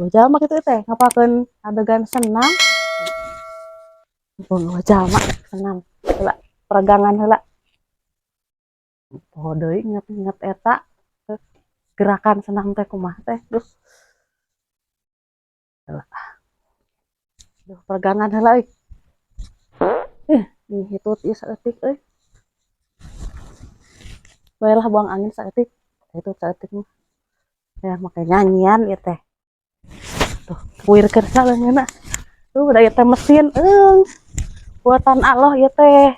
Jalma kitu teh ngapakeun adegan senam. Mumpung jalma senam. Heula peregangan heula. Poho deui inget-inget eta gerakan senam teh kumaha teh. Duh. Heula. Duh, peregangan heula euy. Ih, hitut ieu saeutik euy. Bae lah buang angin saeutik. Hitut saeutik mah. Ya make nyanyian ieu teh. Tuh, puirkeun saleungeunna. Tuh, da ieu teh mesin eung. Buatan Allah ieu teh.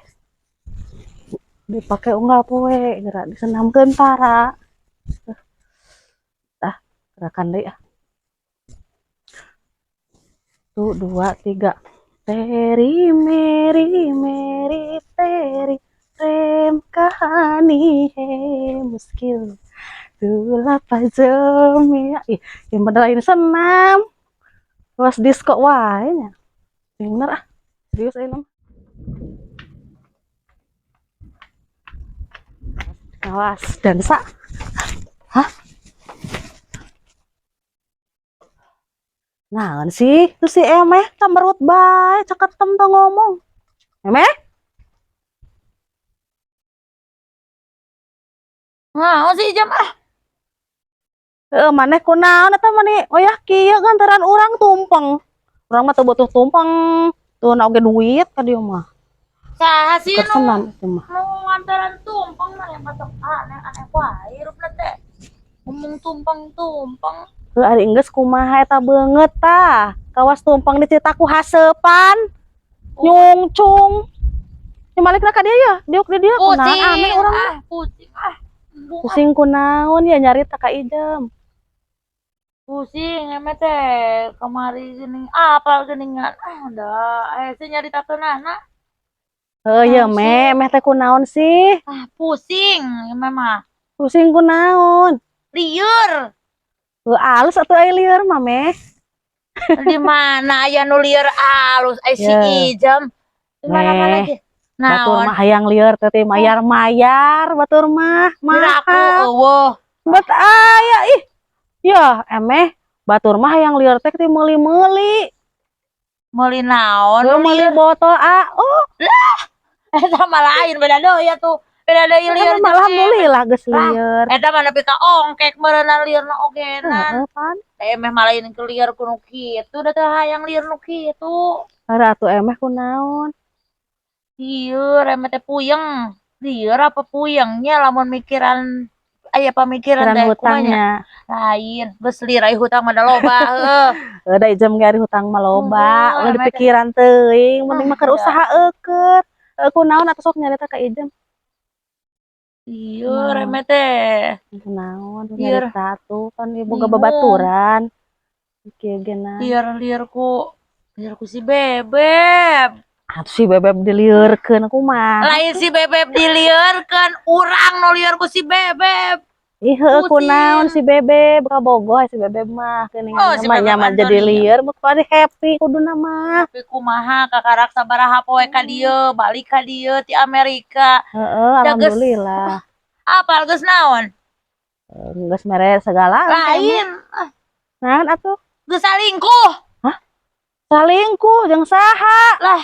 Dipake unggal poe geura disenamkeun tara. Ah, gerakan deui ah. 1, 2, 3. Teri meri meri teri prem kahani hai muskil. Tulapa jomia. Ih, yang bener ini senam. Luas disco wae nya. Yang bener ah. Serius ayeuna mah. Awas dansa. Hah? Naon sih? Tuh si Emeh camerut bae, caketem teu ngomong. Emeh? Naon sih jam ah? Heeh, maneh kunaon eta mani oyah kieu gantaran urang tumpeng. Urang mah teu butuh tumpeng. Tuh na oge duit ka dieu mah. Saha sih Keur senam itu mah. Nu ngantaran tumpeng mah yang patok aneh-aneh wae hirupna teh. Ngomong tumpeng-tumpeng. Heuh, ari enggeus kumaha eta beungeut tah. Kawas tumpeng dicerita ku haseupan. Nyungcung. Nya malikna ka dieu ya, diuk di dieu kunaon Pusing, aneh urang mah. ah, pusing ah. Embung, ah. Pusing kunaon ya nyarita ka Ijem. Pusing emeh teh kamari geuning apal geuningan. Ah, da aya sih nyaritakeunana. Heuh ye Naon meh, sih? Emeh teh kunaon sih? Ah, pusing emeh mah. Pusing kunaon? Lieur. Heuh, alus atuh aya lieur mah meh. Di mana aya nu lieur alus ai si Ye. Ijem. Di mana-mana Meh. ge. Batur Naon? mah hayang lieur teh teh mayar-mayar batur mah Piraku mahal. eueuh. Bet aya ih. Ya, emeh batur mah hayang lieur teh ti meuli-meuli. Meuli naon? Heuh, meuli botol AO. Lah, eta mah lain beda deui atuh. Beda deui lieur Eta mah jeung alhamdulillah geus Lah, lieur. eta mah nepi ka ongkek meureunna liurna ogenan. Heeh, pan. Teh emeh mah lain ke lieur ku nu kitu da teu hayang lieur nu kitu. Heuh atuh emeh kunaon? Lieur emeh teh puyeng. Lieur apa puyengnya lamun mikiran aya pamikiran Pikiran teh kumaha nya? hutangnya. Lain, geus lieur ai hutang mah da loba heuh. Heuh da Ijem ge ari hutang mah loba, Heuh, ulah emeh teh. dipikiran teuing, penting mah keur Ah, usaha eukeut. Heuh kunaon atuh sok nyarita ka Ijem. Lieur emeh teh. Kunaon Lieur. nyarita atuh kan ieu boga Bingung. babaturan. Kieu ge na. Lieur-lieur ku si Bebeb. Atuh si Bebeb dilieurkeun kumaha? Lain si Bebeb dilieurkeun, urang nu lieur ku si Bebeb. Ih heuh kunaon Pusing. si Bebeb kabogoh si Bebeb mah geuningan Oh, si mah Bebeb nyaman jadi Antonia. lieur mah kudu happy kuduna mah. Tapi kumaha kakarak sabaraha poe ka dieu, balik ka dieu ti Amerika. Heeh, Da geus alhamdulillah. Apal geus naon? Geus mere segala Lain. Naon atuh? Geus salingkuh. Hah? Salingkuh jeung saha? Lah,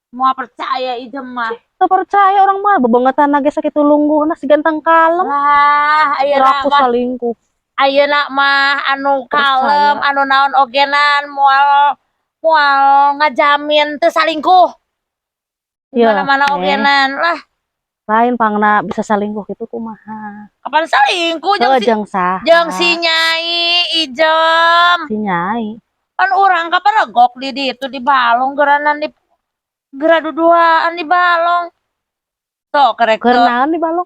moal percaya Ijem mah. Teu percaya orang mah bebengetan ge sakitu lungguhna si ganteng kalem. Lah, ayeuna Aku mah salingkuh. Ayeuna mah anu kalem, Percaya. Anu naon ogenan moal moal ngajamin teu salingkuh. Di Ya, mana-mana eh. ogenan lah. Lain pangna bisa salingkuh kitu kumaha? Kapan salingkuh jeung Heuh si jeung saha? jeung si Nyai Ijem. Si Nyai. Kan urang kapan regok di ditu di balong geranan di gera duduaan di balong. Sok kerek Keur teu. naon di balong?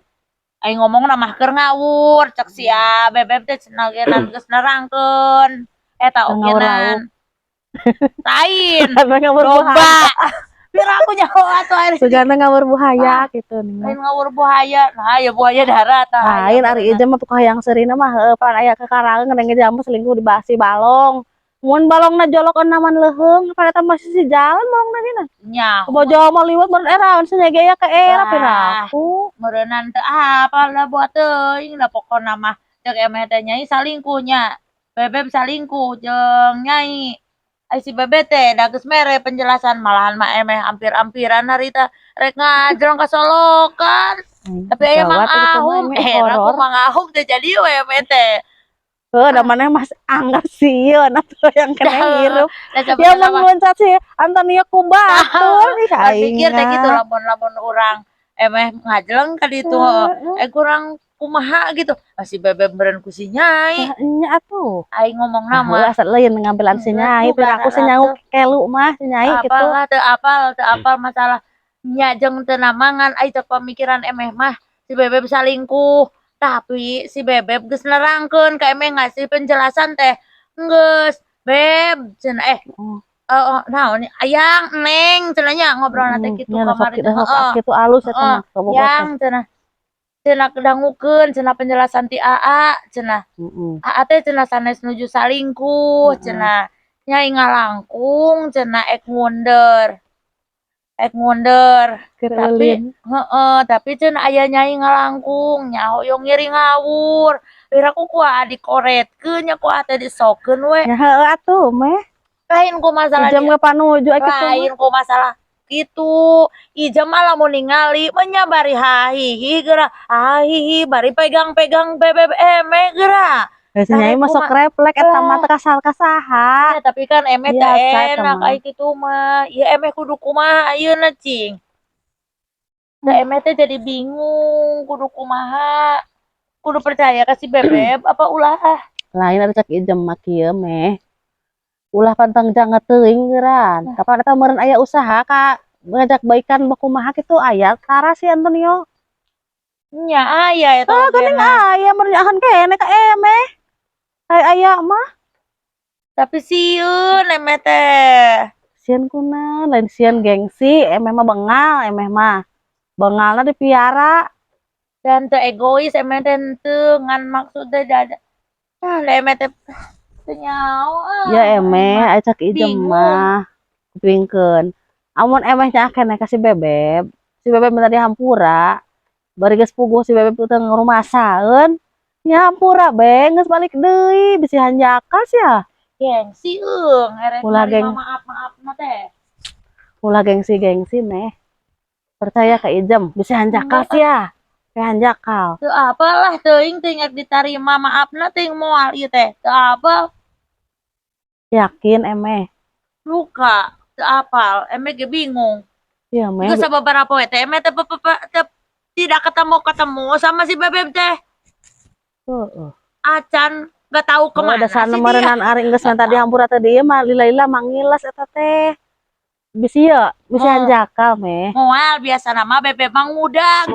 Aing ngomongna mah keur ngawur, cek si A Bebeb teh cenah genan geus nerangkeun. Eta Keur ngawur ogenan. Lain. Karena ngawur Domba. buhaya. Biar aku nyaho atuh aing. Sugana ngawur buhaya gitu nih. Lain ngawur buhaya. Nah, ya buhaya darat tah. Lain ari Ijem mah pokok hayang seurina mah heueuh pan aya kekaraeung ngadenge jamu selingkuh di basi balong. Mun balongna jolok enaman leuheung pan eta masih si jalan balongna gina. Nya. Bojo mah liwat mun era cenah ge aya ke era Wah. piraku. Meureunnan teu apal da buat teuing da pokona mah ceuk emeh teh Nyai salingkuhnya. Bebeb salingkuh jeung Nyai. Ai si Bebeb teh da geus mere penjelasan, malahan mah emeh hampir-hampiran harita rek ngajreng ka Solokan. Tapi aya Mang Gawat itu mah, Ahum, emeh eh aku horor. Mang Ahum teh jadi we emeh teh. Heuh, da maneh mas anggap sieun atuh yang kena hirup. Da Ya sebenarnya mun mah loncat si Antonio ku batur ih pan aing pikir teh gitu mah. Lamun-lamun urang emeh ngajleng ka ditu, eh kurang kumaha gitu. Ah, si Bebeb meureun ku si Nyai. Tah nya atuh. Aing ngomongna Ah, mah. asa lain ngambilan si Nyai, piraku si nyaho kelu mah si Nyai gitu. Apalah teu apal masalah nya jeung teu namangan ai teu pamikiran emeh mah si Bebeb salingkuh. Tapi si Bebeb geus nerangkeun ka emeh, ngasih penjelasan teh geus, "Beb," cenah, eh oh, naon ayang neng cenah nya, ngobrolna teh kitu Nya sok kamari teh, sok heeh. Kitu alus eta Heeh, mah kabogoh yang teh. Cenah cenah kedangukeun cenah penjelasan ti Aa cenah. Aa teh cenah sanes nuju salingkuh cenah. Nyai ngalangkung cenah ek ngunder. Ek ngunder. Keur Tapi ulin. Heeh, tapi cenah aya Nyai ngalangkung nya hoyong ngiring ngawur. Piraku ku aa dikoretkeun nya, ku aa teh disokeun we. Nya heueuh atuh meh. Lain ku masalah Ijam di ge panuju ai kitu mah. Lain ku masalah kitu. Ijam mah lamun ningali mah nya bari hahihi geura, hahihi bari pegang-pegang bebeb emeh geura. Da si Nyai mah sok reflek eta mah teu kasal ka saha. Ya, tapi kan emeh teh Biasa eta enak mah. Ai kitu mah. Ieu emeh kudu kumaha ayeuna cing? Da emeh teh jadi bingung kudu kumaha. Kudu percaya ka si Bebeb apa ulah? Lain atuh cek Ijem mah kieu meh. Ulah pantang jangan teuing geuran. Kapan eta meureun aya usaha ka ngajak baikan kumaha kitu aya tara si Antonio. Nya aya eta Ah, geuning ogena. Aya meureun nyaahan keneh ka emeh. Ai aya mah. Tapi sieun emeh teh. Sieun kunaon, lain sieun gengsi, emeh mah bengal emeh mah. Bengalna dipiara. Dan teu egois emeh teh henteu ngan maksud teh dada. Ah, da emeh teh teu nyaho ah. Ya emeh ai cek Ijem Bingung. Mah kupingkeun. Amun emeh nyaah keneh ka si Bebeb, si Bebeb minta dihampura, bari geus puguh si Bebeb teu ngarumasaeun, nya hampura be geus balik deui bisi hanjakal sia. Gengsi eung erek Ulah narima geng. Maaf-maafna teh. Ulah gengsi-gengsi meh. Percaya ka Ijem, bisi hanjakal sia. Kayak hanjakal. Teu apalah teuing teuing rek ditarima maafna teuing moal ieu teh. Teu apal. Yakin emeh. Luka, teu apal, emeh ge bingung. Ya meh. Geus sababaraha poe teh emeh teh teh tidak ketemu-ketemu sama si Bebeb teh. Heeh. Acan gak tahu Oh, kemana dasarna sih dia. Meureunan ari geus minta dihampura teh dieu mah lila-lila mangilas eta teh. Bisi ye, bisi Oh. hanjakal meh. Moal biasa nama Bebeb mah ngudag.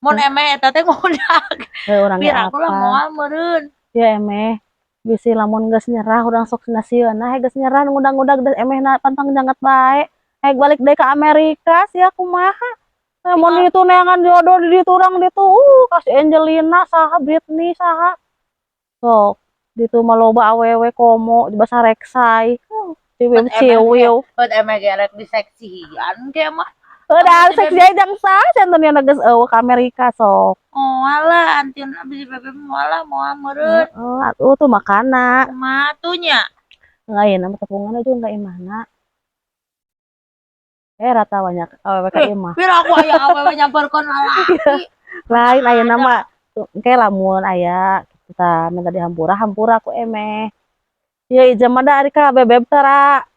Mun emeh eta teh ngudag. Heuh, urang ge Piraku lah apal. Moal meureun. Ya emeh bisi lamun geus nyerah urang sok sieun nah geus nyerah ngudag-ngudag da emehna pantang jangat bae. Haek balik deui ka Amerika sia kumaha. Eh, mun ditu neangan jodoh di ditu urang ditu kasih Angelina saha, Britney saha. Sok ditu mah loba awewe komo di basa reksai. Ciwiu Bet emeh ciwiu. Bet emeh ge rek diseksian ge mah. Udah Sama si seksi aja jang sah contohnya geus eueuh ka Amerika sok. Moal lah anjeun abis si Bebeb moal lah moal meureun. Heeh, atuh tuh makana. Kumaha tuh nya? Lain mah tepungan aja enggak imahna. Eh, rata banyak awewe ka Eh, imah. piraku aya awewe nyamperkeun lalaki. Lain ayeuna mah engke lamun aya kita minta dihampura, hampura ku emeh. Ya ijem mah da ari ka Bebeb tara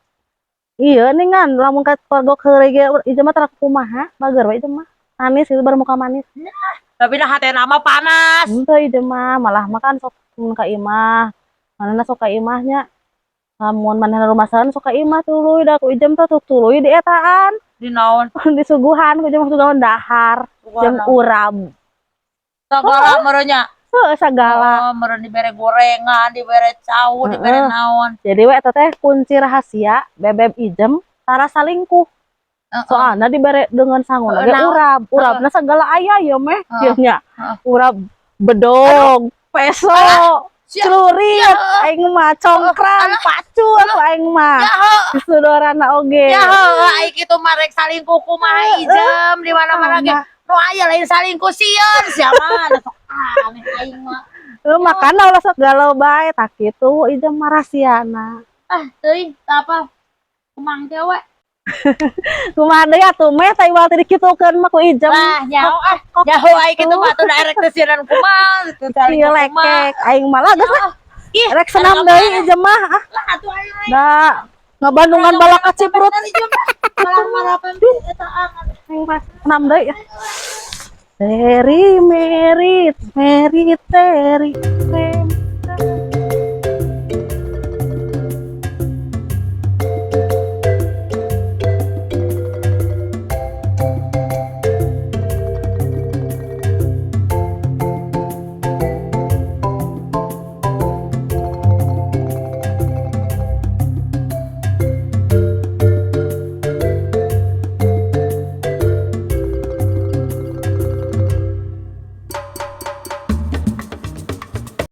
ieu ningan lamun ka pogok heureuy ge ijem mah tara kumaha, bager we ijem mah. Manis itu baru muka manis. Tapi nah hatena mah panas. Henteu ijem mah, malah mah kan sok mun ka imah. Manehna sok ka imahnya. Lamun manehna rumasaeun sok ka imah tuluy da ku ijem teh tuluy dietaan. Di naon? Disuguhan ku ijem suguhan dahar jeung Suguhan urab. Sagala meureun nya. Heuh, sagala. Oh, meureun dibere gorengan, dibere cau, dibere naon. Jadi we eta teh kunci rahasia Bebeb ijem tara salingkuh. Soalna dibere dengan sangu ge urab, urabna segala aya ya meh ieu nya. Urab bedog, peso, celurit, aing mah congkrang, pacul aing mah. Disodorana oge. Ya heuh, ai kitu mah rek salingkuh kumaha ijem di mana-mana ge. Nu aya lain salingkuh sieun sia mah sok aneh aing mah. Makana ulah sok galau bae, tah kitu Ijam mah rahasiana. Ah, teuing, teu apa. Kumang teh we. Kumaha deui atuh, Meh, tah iwal teh dikitukeun mah ku Ijam. Lah, nyaho ah. Nyaho ai kitu mah atuh da erek teh sieunan kumaha gitu teh. Ieu lekek aing mah lah geus lah. Ih, Rek senam deui Ijam mah ah. Lah atuh aing. Da ngabandungan balak ka Ciprut. Malah marapan eta angan. Aing mah senam deui ah. Teri Meri Meri Teri Meri.